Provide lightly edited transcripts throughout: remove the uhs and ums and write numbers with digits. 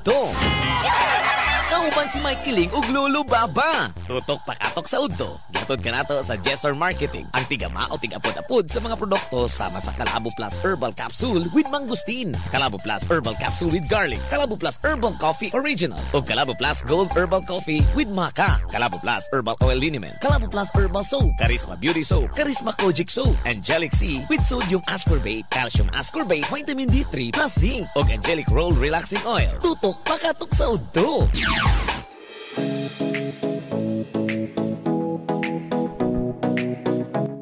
Udto. Kauban si Mike Kiling ug Lolo Baba. Tutok pakatok sa Udto. Gihatod kanato sa Jessor Marketing. Ang tigama o tigapod-apod sa mga produkto sama sa Kalabo Plus Herbal Capsule with Mangosteen, Kalabo Plus Herbal Capsule with Garlic, Kalabo Plus Herbal Coffee Original, ug Kalabo Plus Gold Herbal Coffee with Maca, Kalabo Plus Herbal Oil Liniment, Kalabo Plus Herbal Soap, Charisma Beauty Soap, Charisma Kojic Soap, Angelic C with Sodium Ascorbate, Calcium Ascorbate, Vitamin D3 plus Zinc, ug Angelic Roll Relaxing Oil. Tutok pakatok sa Udto.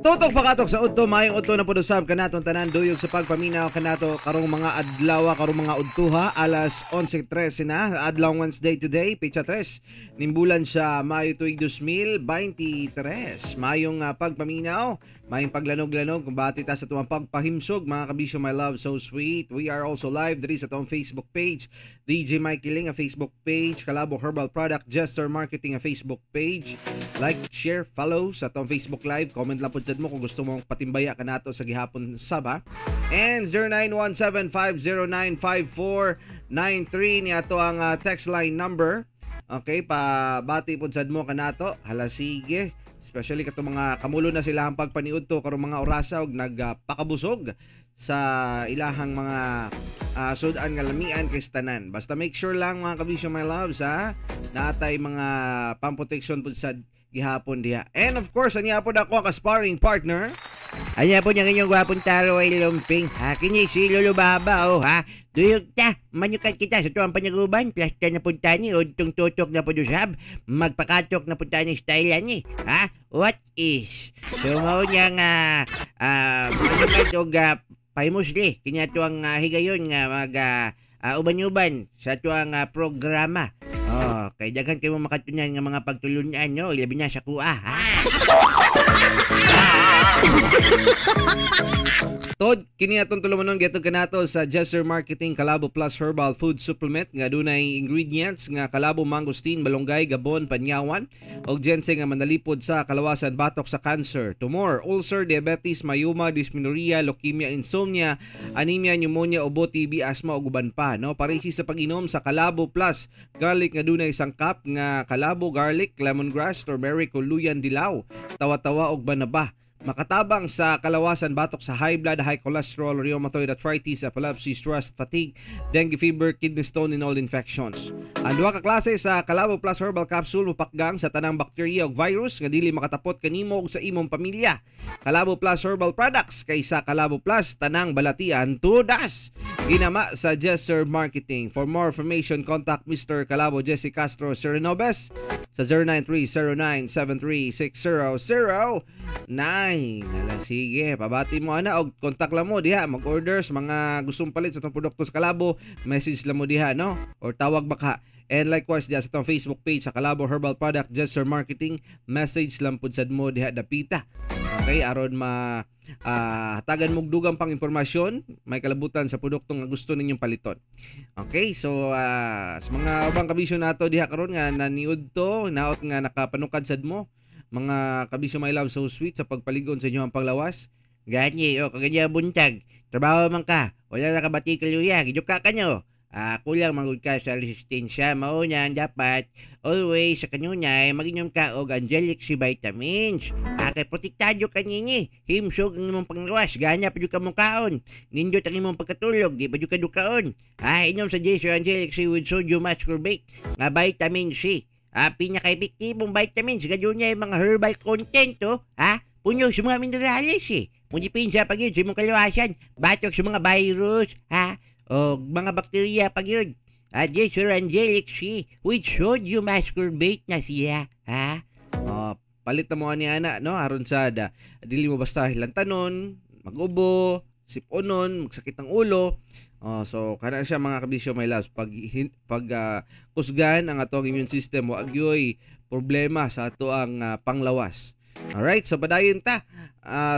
Tutok pakatok sa udto, maayong udto na pud usab kanatong tanan, duyog sa pagpaminaw kanato karong mga adlaw, karong mga udtuha, alas 11:13 na, adlaw Wednesday today, petsa 3 nimbulan sa Mayo tuig 2023. Maayong pagpaminaw, maayong paglanog-lanog, kumbati ta sa tuwang pagpahimsog, mga kabisyo, my love, so sweet. We are also live diri sa tuwang Facebook page, DJ Mike Kiling, a Facebook page, Kalabo Herbal Product, Jester Marketing, a Facebook page. Like, share, follow sa tuwang Facebook Live. Comment lang po sad mo kung gusto mong patimbaya kanato sa gihapon saba. And 0917-509-5493 ni ato ang text line number. Okay, pabati po sad mo kanato. Hala sige. Especially katong mga kamulo na sila ang pagpaniud to karong mga orasa og nagpakabusog sa ilahang mga sudan nga lamian kay tanan. Basta make sure lang mga kabisyo, my loves, ha, naatay mga pamprotection pud sa gihapon diha. And of course, anya po ako ka sparring partner. Anya po niyang inyong gwapong taro ay lumping. Ha, kini si Lolo Baba, oh, ha. Duyog ta, manyukat kita sa tuwang panyaguban. Plasta na punta ni, o itong tutok na pudusab. Magpakatok na punta ni style ni. Ha? What is? So, mao niya nga, manyukat og pahimusli. Kini tuwang higayon nga mag uban-uban sa tuwang programa. Oh, kay daghan kay mo makatunan nga mga pagtulunan, no? Ilabi na sa kuha, ha? Tod, kini atong tulumanon gihatod kanato sa Jester Marketing Kalabo Plus Herbal Food Supplement nga dunay ingredients nga kalabo, mangosteen, malunggay, gabon, panyawan ug ginseng nga manalipod sa kalawasan batok sa cancer, tumor, ulcer, diabetes, myoma, dysmenorrhea, leukemia, insomnia, anemia, pneumonia, ubo, TB, asthma ug uban pa, no? Parisi sa pag-inom sa Kalabo Plus Garlic nga dunay sangkap nga kalabo, garlic, lemongrass, turmeric, kuluyan, dilaw, tawa-tawa ug banaba. Makatabang sa kalawasan batok sa high blood, high cholesterol, rheumatoid arthritis, epilepsy, stress, fatigue, dengue fever, kidney stone, and all infections. Ang duha ka klase sa Kalabo Plus Herbal Capsule mupakgang sa tanang bakterya ug virus nga dili makatapot kanimo ug sa imong pamilya. Kalabo Plus Herbal Products kaysa Kalabo Plus tanang balatian tudas. Ginama sa Jester Marketing. For more information, contact Mr. Kalabo Jesse Castro Serenobes sa 0930-973-6009. Ala, sige, pabati mo ana og contact lang mo diha, mag-order sa mga gustong palit sa itong produkto sa Kalabo, message lang mo diha, no? Or tawag baka. And likewise diha sa itong Facebook page sa Kalabo Herbal Product Jester Marketing, message lang pud sad mo diha dapita. Okay, aron ma hatagan mo dugang pang impormasyon, may kalabutan sa produkto nga gusto ninyong paliton. Okay, so sa mga ubang kabisyo nato diha karon nga naniud to, naot nga nakapanukad sad mo, mga kabisyo my love so sweet sa pagpaligon sa inyong panglawas. Gani, o kaganya buntag, trabaho man ka, wala na kabati kaluya, giduka ka nyo. Kulang magud ka sa resistensya, mao niyan dapat always sa kanunay maginom ka og Angelic C vitamins. Kay protektado ka nini, himsog ang imong panglawas, gana pa jud ka mong kaon, nindot ang imong pagkatulog, di pa jud ka dukaon. Inom sa Jester Angelic C with sodium ascorbate nga vitamin C. Pinaka-epektibong vitamins, gadunay mga herbal content, oh, ha? Puno sa mga minerales, eh. Mudipinsa pag yun sa imong kalawasan, batok sa mga virus, ha? O mga bakterya pag yun. Jester Angelic C with sodium ascorbate na siya, ha? Oh, palit na mo ani ana, no? Aron sa da, dili mo basta hilantanon, mag-ubo, siponon, magsakit ang ulo. Oh, so kana siya mga kabisyo my loves, pag kusgan ang atong immune system, wa gyoy problema sa ato ang panglawas. Alright, so padayon ta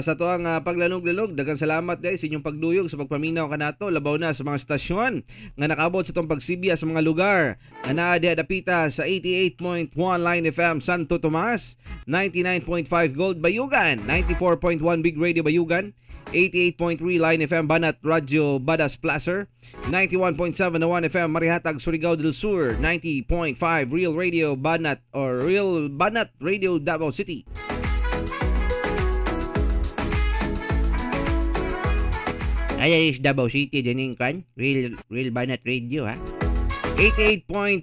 sa tuang paglanog-lanog. Daghang salamat guys sa inyong pagduyog sa pagpaminaw kanato, labaw na sa mga stasyon nga nakaabot sa itong pagsibya sa mga lugar nga naa diha dapita sa 88.1 Line FM Santo Tomas, 99.5 Gold Bayugan, 94.1 Big Radio Bayugan, 88.3 Line FM Banat Radyo Badas Placer, 91.7 na 1 FM Marihatag Surigao del Sur, 90.5 Real Radio Banat or Real Banat Radio Davao City. Ay, is Davao City din yung kan? Real Banat Radio, ha? 88.3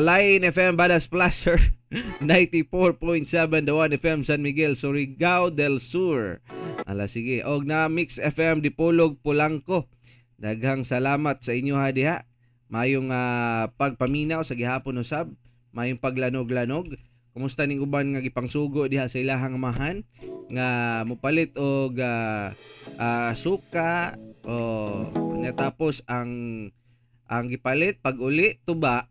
Line FM Badas Placer, 94.7 The 1 FM San Miguel, Surigao del Sur. Ala, sige. Og na Mix FM Dipolog, Polanco. Daghang salamat sa inyo ha diha. Mayong pagpaminaw sa gihapon usab, mayong paglanog-lanog. Kumusta ning uban nga gipangsugo diha sa ilahang amahan nga mopalit og suka o natapos ang gipalit pag uli tuba.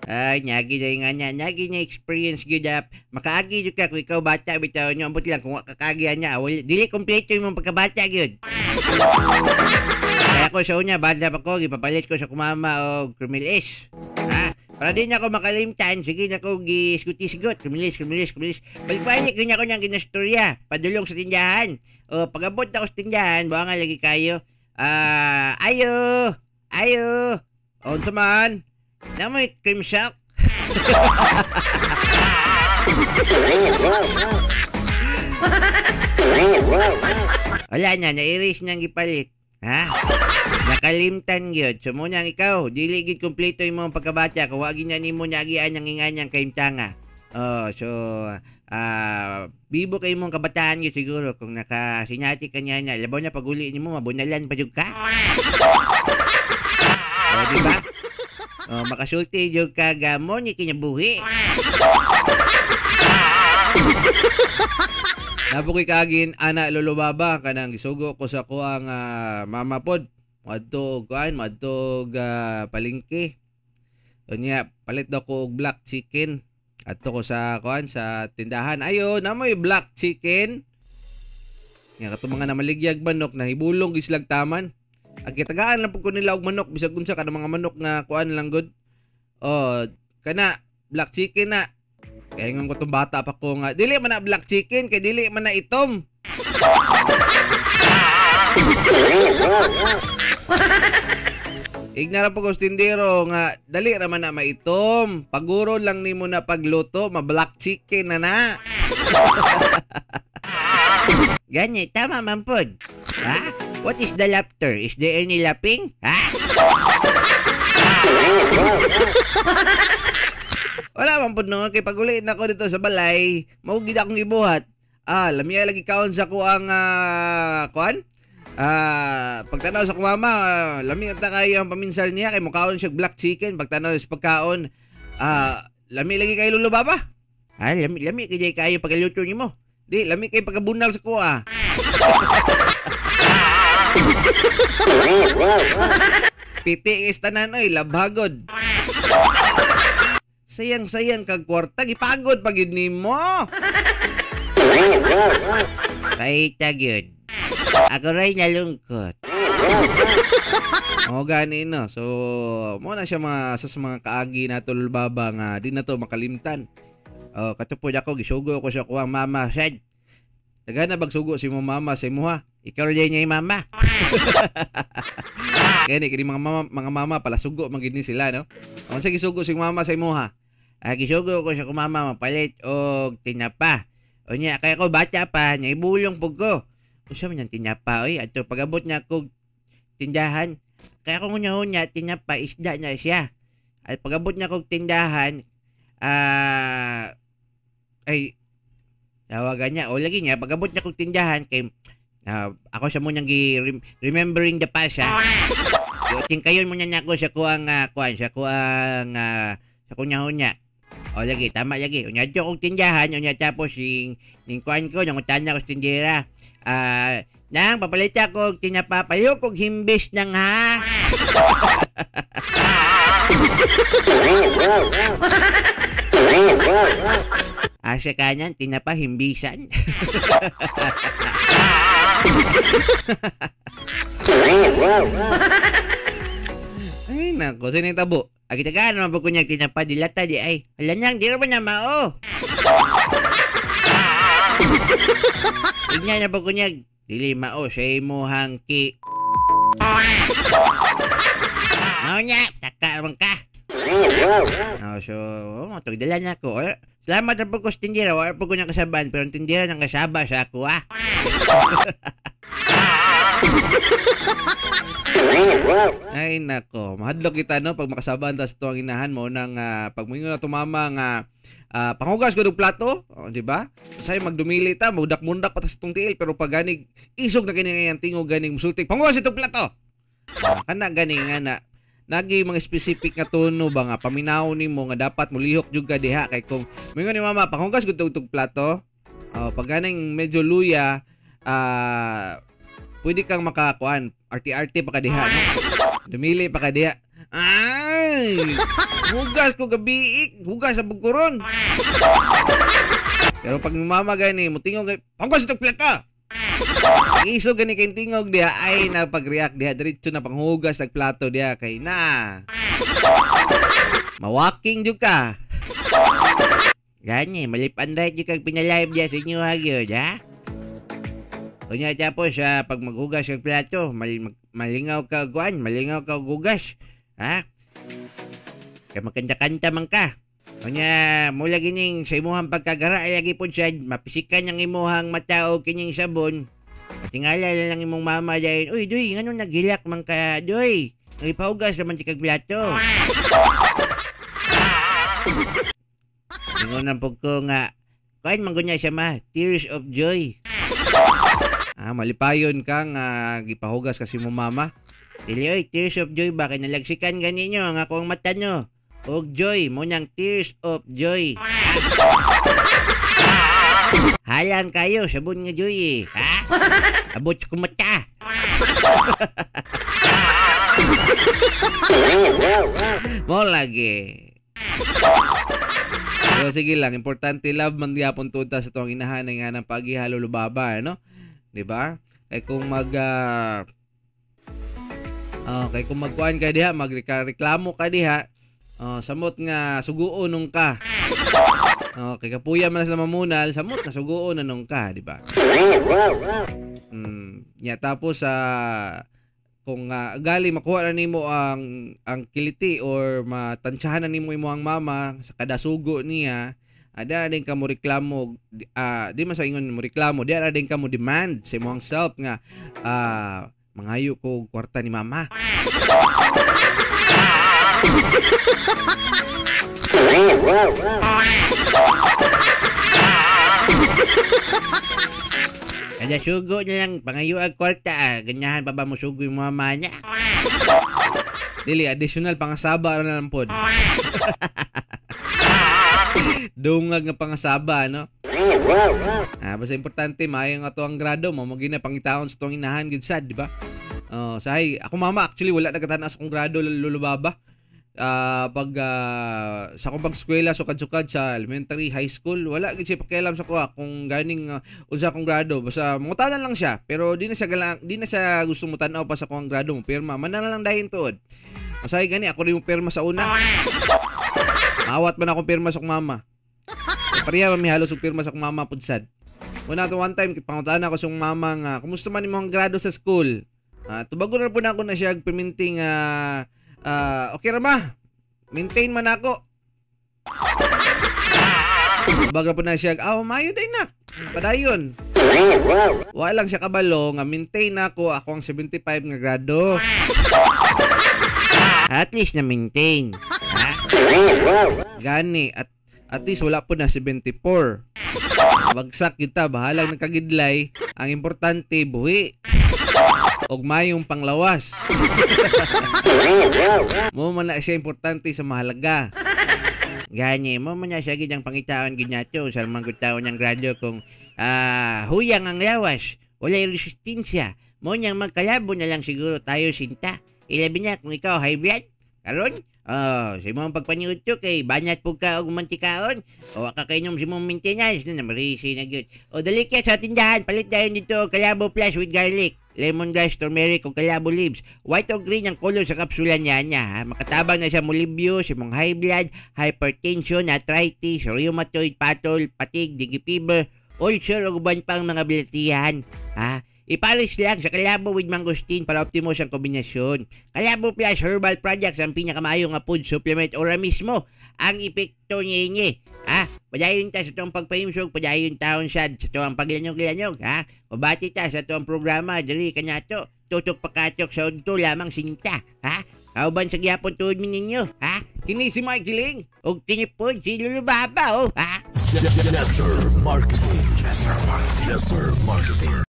Ay, nyagi na nga niya, nyagi niya experience gyud up. Makaagi jud ka kung ikaw bata bitaw nyo, ambot lang kung kakagian niya, dili kompleto imong pagkabata gyud. Kaya ko sa unya, bata pa ko, gipapalit ko sa kumama og Krumil S. Ha? Para di na ako makalimtan, sige na ko gisgut-isgot, Krumil S, Krumil S, Krumil S. Balik-balik yun ako niyang ginastorya, padulong sa tindahan. O, pag-abot ako sa tindahan, buha nga lagi kayo. Ayo! Ayo! Unsa man? Namoy cream shock. Wala na, na-erase niyang gipalit. Ha? Nakalimtan gyud. So muna ang ikaw, dili gyud kompleto imong pagkabata kung wa gyud na nimo naagian ang inganyang kaimtanga. Oh, so bibo kay imong kabataan gyud siguro kung nakasinati ka niya na. Labaw na pag-uli nimo mabunalan pa jud ka. Oh, di ba? Oh, makasulti jud ka gamo ni kinabuhi. Nabukoy kaagin ana Lolo Baba kanang gisugo ko sa kuang mama pod. Madto kuan, madto palengke. Unya palit daw ko og black chicken. Adto ko sa kuan sa tindahan. Ayo, namoy black chicken. Nya katong mga namaligyag manok nahibulong gislag taman. Ang kitagaan lang pud ko nila og manok bisag unsa kana mga manok nga kuan lang gud. Oh, kana black chicken na. Kaya nga ko tong bata pa ko nga dili man na black chicken kay dili man na itom. Ignara po ko tindero nga dali ra man na maitom. Paguro lang nimo na pagluto, ma black chicken na na. Gani, tama man pod. Ha? What is the laughter? Is there any laughing? Ha? Wala man pod no, kay pag-uli na ko dito sa balay, mao gid akong gibuhat. Ah, lamiya lagi kaon sa kuang kuan? Pagtanaw sa akong mama, lami ta kayo ang paminsal niya kay mukaon siya black chicken. Pagtanaw sa pagkaon, lami lagi kay Lolo Baba. Ah, lami kay kayo pagluto nimo. Di, lami kay pagkabunal sa kuha. Piti is tanan oy, labhagod. Sayang-sayang kag kwarta, gipagod pa gyud nimo. Kahita gyud. Ako ray nalungkot. O gani no. So, mo na siya mga sa mga kaagi na Lolo Baba nga di na to makalimtan. Oh, katupod ako gisugo ko sa kuwang mama sad. Daghan na bagsugo si mo mama sa imuha. Ikaw rin niya mama. Kaya ni kini mga mama pala sugo man gid ni sila no. Unsa gisugo si mama sa imuha? Gisugo ko sa kumama mapalit og tinapa. Unya kaya ko bata pa, naibulong pug ko. Unsa man ang tinapa oy? Adto pagabot na kog tindahan, kaya ko ngunya-unya tinapa isda na siya. Ay pagabot na kog tindahan, ay tawagan niya o lagi niya pagabot na kog tindahan kay ako sa munang remembering the past ha. Tingkayon mo niya nako sa kuang kuan sa kuang sa kunya-unya. O lagi tama lagi. Unya adto kog tindahan unya tapos sing ning kuan ko nangutan na ko sa tindera. Nang papalit ako og tinapa payo kog himbis nang ha. Asa kanan, tinapa, himbisan. Ay, nako. Sino yung tabo? Agita ka, ano ba kunyag tinapa, dilata di ay. Hala niyang, di naman na mao. Tignan na ba kunyag? Dili mao sa imuhang ki. Mao niya, taka naman ka. Oh, so, tugdala na ako. Salamat na po ko sa tindira. Wala po ko niyang kasaban, pero ang tindira ng kasaba sa ako, ah. Ay, nako. Mahadlok kita, no? Pag makasaban ta sa tuwang inahan mo, nang pag moingon na tumama nga panghugas ko og plato, oh, di ba? Say magdumili ta, mudak-mundak pa ta sa tong tiil, pero pag ganig isog na kini nga tingog ganing musulti, panghugas itong plato. Kana gani nga na nagi mga specific nga tono ba nga paminaw nimo nga dapat mulihok jud ka diha kay kung moingon ni mama panghugas gud tong plato, oh, pag ganing medyo luya, pwede kang makakuan, arte-arte pa ka diha, no? Dumili pa ka diha. Ay! Hugas ko gabi, hugas sa bugkuron. Pero pag mama gani, mutingog gani, panghugas itong plato. Iso gani kay tingog diha, ay napag-react diha, diretso na panghugas ng plato diha kay na. Mawaking jud ka. Gani, malipan right jud kag pinalive diha sa inyo ha gyud, ha? Unya tapos pag maghugas og plato, malingaw ka kuan, malingaw ka hugas, ha? Kay magkanta-kanta man ka. Unya mula gining sa imuhang pagkagara ay lagi pod sad mapisikan ang imuhang mata og kining sabon. Patingala lang imong mama dayon, uy doy, nganong naghilak man ka doy? Nagpahugas naman ti kag plato. Ingon ang pug ko nga kuan man gunya siya ma, tears of joy. Ah, malipayon ka nga gipahugas kasi mo mama. Dili oy, tears of joy ba kay nalagsikan ganinyo ang akong mata nyo. Og joy, mo nang tears of joy. Halang kayo, sabon nga joy eh. Ha? Abot ko mata. Mo lagi. Pero sige lang, importante love man gyapon tuta sa tuwang inahan nga ng paghihalo lubaba, no? 'Di ba? Kay kung mag kay kung magkuan ka diha, magreklamo ka diha, samot nga suguon nung ka. Kay kapuya man sila mamunal, samot nga suguon na nung ka, di ba? Nya tapos kung gali makuha na nimo ang kiliti or matansyahan na nimo imong mama sa kada sugo niya, ada din ka mo reklamo, di man sa ingon mo reklamo, di ada din ka mo demand sa imong self nga mangayo ko kwarta ni mama. Kada sugo na lang pangayo ag kwarta, ganyahan pa ba mo sugo yung mama niya? Dili additional pangasaba ra na lang pod. Dungag nga pangasaba, no? Basta importante maayo nga to ang grado mo, mo gina pangitaon sa tuwang inahan gid sad, di ba? Sahay ako mama actually wala nagatan-as akong grado lulubaba. Pag sa akong pag-eskwela sukad-sukad sa elementary, high school, wala gid siya pakialam sa kuha kung ganing unsa akong grado. Basta mangutanan lang siya, pero di na siya galang, di na siya gusto mo tan-aw pa sa akong grado mo pirma. Man na lang dahin tuod. Usahay gani ako rin yung pirma sa una. Maawat man akong pirma sa akong mama. Pareha man mi halos og pirma sa akong mama pud sad. Una to one time pangutan ako sa akong mama nga, kumusta man imong grado sa school? Tubagon ra pud ako na siya perminting okay ra ma. Maintain man ako. Baga po na siya, mayo day nak. Padayon. Wala lang siya kabalo nga maintain ako, ako ang 75 nga grado. At least na maintain. Ha? Gani at least wala po na 74. Bagsak kita, bahalang nagkagidlay. Ang importante buhi. Og mayong panglawas. Mo man na siya importante sa mahalaga. Gani, mo man na siya gid ang pangitaon gid nato sa mga taon ng grado kung huyang ang lawas, wala resistensya. Mo niyang magkalabo na lang siguro tayo sinta. Ilabi na kung ikaw high blood, karon Oh, sa imong pagpanyutyo kay banat pug ka og mantikaon. O ka kainom sa imong maintenance na marisi na gyud. O dali kaya sa tindahan, palit dayon dito og Kalabo Plus with garlic, lemongrass, turmeric ug kalabo leaves. White or green ang color sa kapsula niya niya, ha? Makatabang na siya molibyo sa imong high blood, hypertension, arthritis, rheumatoid, patol, patig, dengue fever, ulcer ug uban pang mga bilatihan. Ha? Ipares lang sa Kalabo with mangosteen para optimos ang kombinasyon. Kalabo Plus Herbal Products ang pinakamaayo nga food supplement, ora mismo ang epekto niini. Ha? Padayon ta sa itong pagpahimsog, padayon taon sad sa itong paglanyog-lanyog. Ha? Mabati ta sa itong programa, dali kanato. Tutok pakatok sa udto lamang sinta. Ha? Kauban sa gyapon tuod mi ninyo. Ha? Kini si Mike Ling. Og tinipod si Lulu Baba, oh. Ha? Jesser Marketing. Jesser Marketing. Jesser Marketing.